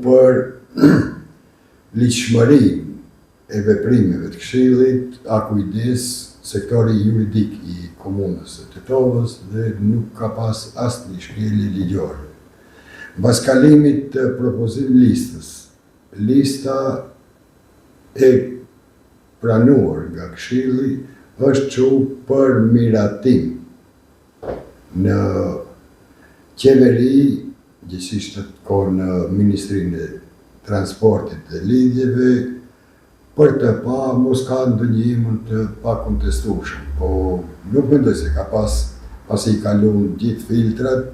për ligjshmërinë e veprimeve të Këshillit a kujdes sektori juridik i Komunës së Tetovës dhe nuk ka pas asnjë shkelje ligjore. Mbas kalimit të propozim listës, lista e pranuar nga Këshilli është çu për miratim në Qeveri, gjegjësisht atë kohë në Ministrinë e Transportit dhe Lidhjeve, për të pa mos ka ndonjë emër të pakontestueshëm, po nuk mendoj se ka pas, pasi i kalun gjithë filtrat,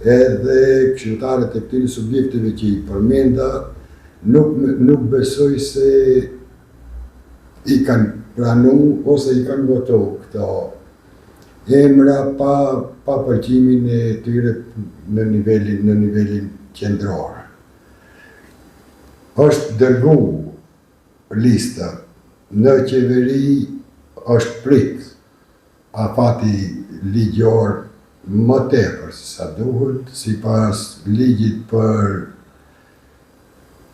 edhe këshilltarët e këtyre subjekteve që i përmenda, nuk nuk besoj se i kanë pranu ose i kanë votu këto emra pa pa pëlqimin e tyre në nivelin në nivelin qendror. Është dërgu lista në qeveri është prit afati ligjor më tepër se sa duhet sipas ligjit për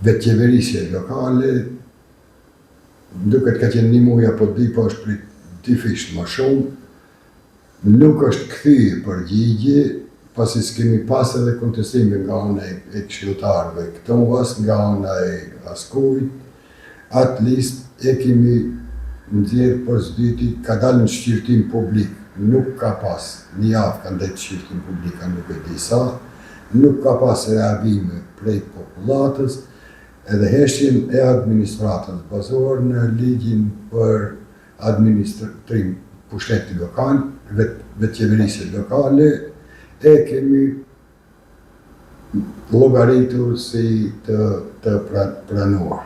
vetëqeverisje lokale Më duket ka qenë një muaj apo dy, po është prit dyfish më shumë. Nuk është kthy përgjigje, pasi s'kemi pas edhe kontestime nga ana e këshilltarëve këtu, as nga ana e askujt. Atë listë e kemi nxjerrë për së dyti, ka dalë në shqyrtim publik, nuk ka pas, një javë ka ndejt shqyrtim publik, a nuk e di sa, nuk ka pas reagime prej popullatës, Edhe heshtjen e administratës bazuar në ligjin për administrim pushteti lokal, vetëqeverisje lokale, e kemi llogaritur si të të pranuar.